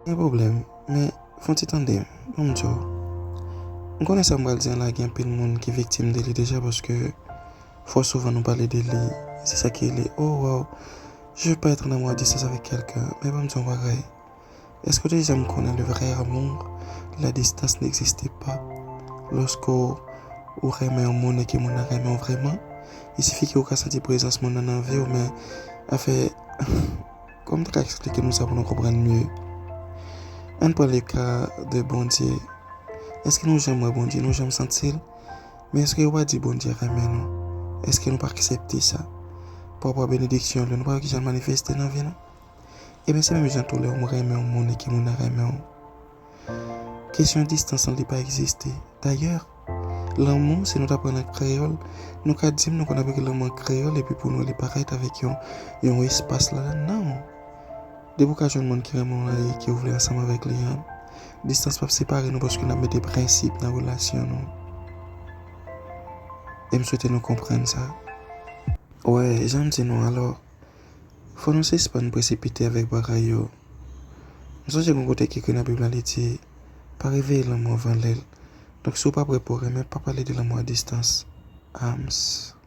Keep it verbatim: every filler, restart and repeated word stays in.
Gen pwoblèm, men fè yon ti tande m, ban m di w. M konnen sa m pral di an la gen anpil moun ki viktim de li deja paske fò souvan nou pale de li, se sa ki rele, oh wow, je veux pas être en amour à distance avec quelqu'un. Men ban m di w yon bagay. Est-ce que w te janm konnen le vrai amour, la distance n'existe pas? Lòske w renmen yon moun e ke moun nan renmen w vrèman, il suffit ke w ka santi prezans moun nan nan vi w, men afè, kòman m ta ka eksplike nou sa pou nou konprann mye? Ann pran le ka de Bondye. Èske nou janm wè Bondye, nou janm santi l? Men èske yo pa di Bondye renmen nou? Èske nou pa aksepte sa? Pwòp benediksyon li, nou pa wè kijan l manifeste nan vi nou? Ebyen, se menm jan tou lè w renmen yon moun e ke moun nan renmen w. Kesyon distans lan, li pa egziste. Dayè, lanmou, si nou t aprann an kreyòl, nou ka di m nou konn ap ekri lanmou an kreyòl epi pou nou li parèt avèk yon, yon espas ladan l. Non. Depi w ka jwenn moun ki renmen w lan e ke w vle ansanm avèk li an, distans p ap separe nou paske n ap mete prensip nan relasyon nou. E m swete nou konprann sa. Wè, jan m di nou alò, fò nou sispann presipite avèk bagay yo. M sonje gen yon kote ki ekri nan Bib la, li di, pa reveye lanmou anvan lè l. Donk, si w pa prè pou w renmen, pa pale de lanmou a distans. Ams.